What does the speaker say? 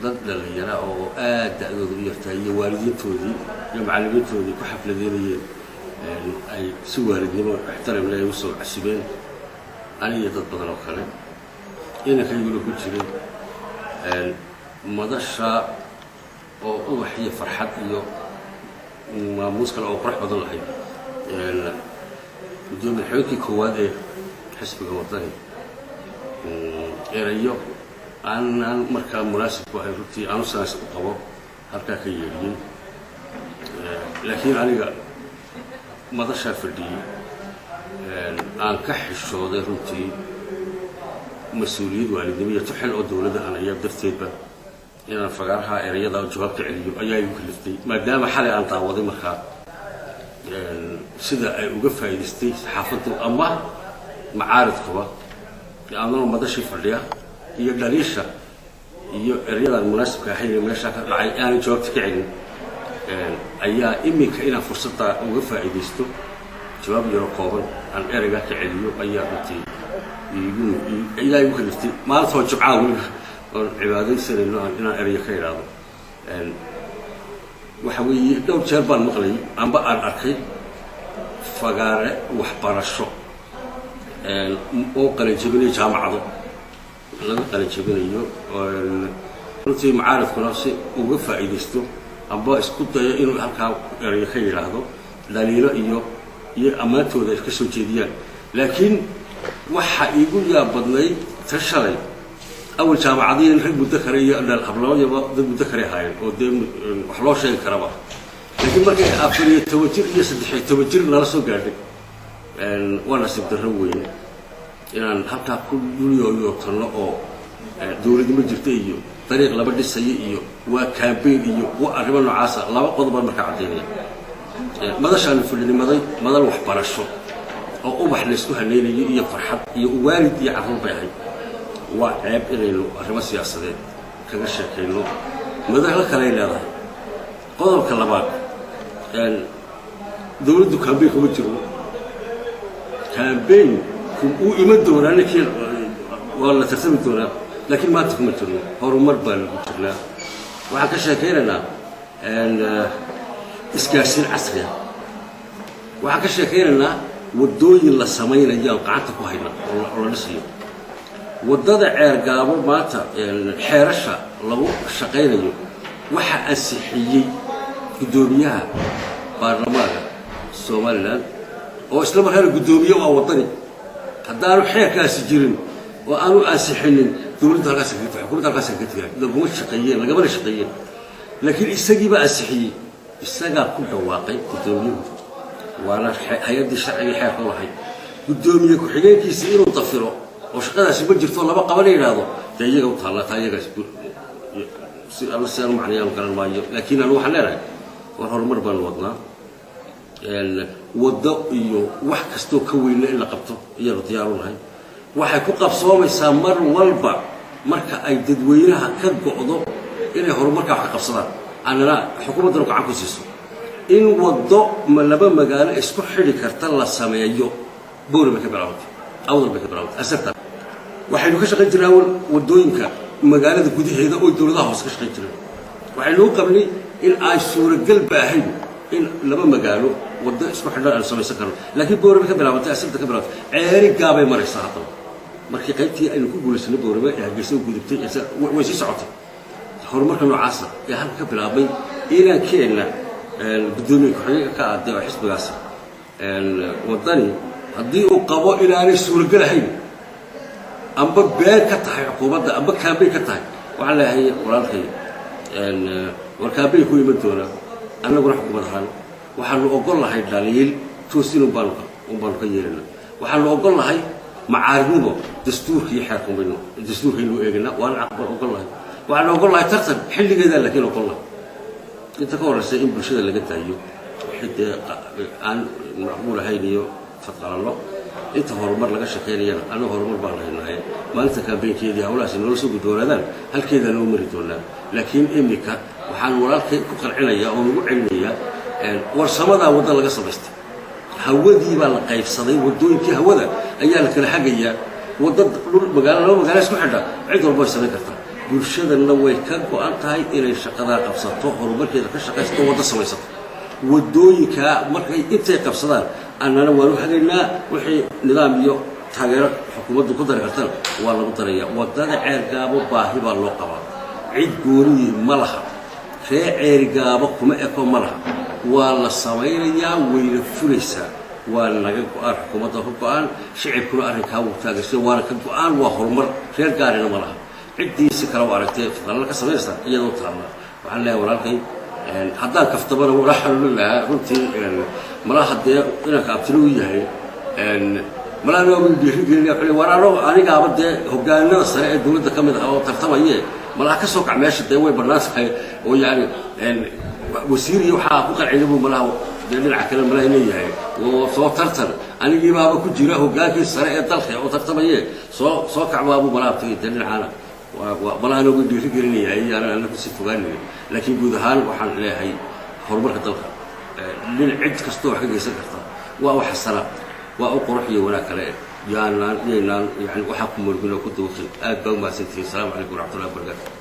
Dad dhallinyara oo aad da-dooda u yartahay iyo waalidiintoodii iyo macallimiintoodii ku xafladeynayeen, ay si waalidnimo ixtiram leh ay usoo casibeen aniyo dad badan oo kale, inankayguna ku jiray madasha oo ubax iyo farxad iyo maamuus kale oo qurux badan lahayd. Gudoomiye xogkii koowaad ee xisbiga Wadani erayo aanaan markaa munaasib ku ahayn runtii aanu saas u qabo halkaa ka yeedhiyey, laakiin aniga madashaa fadhiyey aan ka xishooday runtii mas-uuliyad waalidnimo iyo tuxil oo dowladda aan ayaa darteedba inaan fagaaraha erayada jawaab ka celiyo ayaa igu kaliftay, maadaama xalay aan daawaday markaa sida ay uga faa'iidaystay saxaafaddu ama macaaridkuba anoo madashii fadhiya iyo dhaliisha iyo ereyadaan munaasibka ahayn ee meeshaa ka dhacay aanan jawaabta ka celin, ayaa iminka inaan fursadda uga faa'iidaysto jawaab yaro kooban aan ereygaa ka celiyo ayaa runtii igu ayaa igu kaliftay, maalintoo jimcaa weliba oon cibaadaysanayno inaan ereyo ka idhaahdo. Waxa weeye, dhowr jeer baan maqlayay amba aan arkay fagaare waxbarasho oo qalinjabinayo, jaamacado laga qalinjabinayo, runtii macaaridkuna si uga faa'iidaysto amba isku dayo inuu halkaa erayo ka yidhaahdo, dhaliilo iyo ammaantooda ay ka soo jeediyaan. Laakiin waxa iigu yaab badnayd ta shalay. Awal jaamacadiin rag muddo kale iyo hablabayaba dad muddo kale ahaayeen oo dee wax loo sheegi karaba, laakiin markay 14 jir iyo 13 jir nala soo gaadhay, waa nasiib darro weyn inaan halkaa ku dhuliyooyootanno oo dowladda ma jirta iyo dariiq laba dhisayo iyo waa campaign iyo waa arrimo noocaasa. Laba qodob baan markaa caddaynaya. Madashaanu fadhinimaday madal waxbarasho oo ubax laysku hanaynayo iyo farxad iyo waalid iyo carruur bay ahayd. Waa ceeb inaynu arrimo siyaasadeed kaga sheekayno, madalo kaley leedahay. Qodobka labaad, dowladdu campaign kuma jiro. Campaign wuu iman doonaa, ninkii waa la tartami doonaa, laakiin maanta kuma jirno. Horumar baa lagu jirnaa. Waxaan ka sheekaynaynaa isgaarsiin casriya, waxaan ka sheekaynaynaa waddooyin la samaynayo aan gacanta ku hayna oo la dhisayo. Waddada Ceergaabo maanta xeerasha lagu shaqaynayo waxaa ansixiyey guddoomiyaha baarlamaanka Somaliland oo isla markaana guddoomiye waa Waddani. Haddaanu xeerkaasi jirin oo aanu ansixinin, dowladdu halkaas kaga, xukuumadda halkaas kaga tegaa, laguma shaqeeyeen, lagamana shaqeeyeen. Laakiin isagiibaa ansixiyey, isagaa ku dhawaaqay guddoomiyuhu, waana hay-addii sharcigii xeerka u lahayd. Guddoomiye ku-xigeenkiisi inuu dafiro oo shaqadaasi ma jirto, laba qabana yidhaahdo, dee iyaga u taalla taa. Iyaga si alla si aanu macnayaan garan maayo, laakiin anu waxaan leenahay war horumar baanu wadnaa, waddo iyo wax kastoo ka weyna in la qabto iyaanu diyaar u nahay. Waxay ku qabsoomaysaa mar walba marka ay dadweynaha ka go'do inay horumarkaa wax ka qabsadaan, annana xukuumaddana gacan ku siiso in waddo laba magaalo isku xidhi karta la sameeyo. Boori bay ka bilaabantay, Awdal bay ka bilaabantay. Asarta waxaynu ka shaqayn jirnay awal waddooyinka magaalada gudaheeda oo dowladaha hoose ka shaqayn jireen. Waxaynu u qabnay in ay suuragelba ahayn in laba magaalo waddo isku xidhan aanu samaysan karno, laakiin Boorame ka bilaabantay, Asarta ka bilaabantay, Ceeri Gaabay maraysaa. Haddaba markii qaybtii aynu ku guulaysanay Boorame ee Hargeysa u gudubtay, way sii socotay. Horumarka noocaasa ee halka ka bilaabmay inaan keenna guddoomiye ku-xigeenka ka aaday oo xisbigaasi Waddani, haddii uu qabo inaanay suuragal ahayn amba been ka tahay xukuumadda amba campaign ka tahay, waxaan leeyahay walaalkay, war campaign ku iman doonaa. Annaguna xukuumad ahaan waxaanu ogol lahay dhaliil toosin un baanu ka yeelana. Waxaanu ogol lahay macaaridnimo, dastuurka iyo xeerka baynu dastuurkaynu eeganaa, waana aqbal ogol lahay. Waxaanu ogol lahay tartan xilligeedaa, laakiin ogol lahay inta ka horreysa in bulshada laga daayo wixii dee aan macquul ahayn iyo fadqalallo. Inta horumar laga shaqaynayana annaga horumar baan haynaaye, maalinta campaignkeedii hawlahaasi noola soo gudboonaadaan halkeedaa noo mari doonaa. Laakiin imika waxaan walaalkay ku qancinayaa oo ugu celinayaa, warsamadaa wadda laga samaystay, hawadii baa la qaybsaday, waddooyinkii hawada ayaa la kala hagayaa. Wadda dhul magaalo, laba magaalo isku xidha, cid walba way samayn kartaa. Bulshadanna way ka go-an tahay inay shaqadaa qabsato, horumarkeeda ka shaqaysato, waddo samaysato. Waddooyinkaa markay intay qabsadaan, annana waanu hagaynaa. Wixii nidaam iyo taageero xukuumaddu ku dari kartana waa lagu daraya. Waddada Ceergaabo baahi baa loo qabaa, cid gooniyii ma laha, ree Ceerigaabo kuma eko, ma laha. Waa la samaynayaa, wayna fulaysaa. Waa naga go-aan, xukuumadda ka go-aan, shicibkuna arrinkaa wuu taageersan, waana ka go-aan. Waa horumar, reer gaarina ma laha. Ciddiisi kale u aragtay fadalala ka samaynaysa iyadoo taalla. Waxaan leeyahay walaalkay, haddaan kaftamana wala xalulin lahaa runtii. Malaha dee inanka abtino u yahay, malaha noogu dhiirigelinaya wuxuu leeyahay, war ano anigaaba dee hogaanada sare ee dowladda ka mid ah oo tartamaye, malaha ka soo kac meesha, dee way bannaan tahay oo yacni wasiir iyo waxaa ku qancina buu malaha dee dhinaca kale malaha leeyahay oo soo tartan, anigii baaba ku jira hogaankii sare ee dalka oo tartamaye, soo kac baabuu malaha tagay. Dee dhinacaana waa malaha noogu dhiirigelinaya, iyaanan ana kusii fogaanaynin. Laakiin guud ahaan waxaan leeyahay horumarka dalka dhinac cid kastoo wax ka geysan karta waa u xasana, waa u qurux iyo wanaag kale. Yaanaan yaynaan yani waxaa ku murgin oo ku dawqin. Aad baa umahadsantihiin. Asalaamu calaykum waraxmatullahi wabarakatu.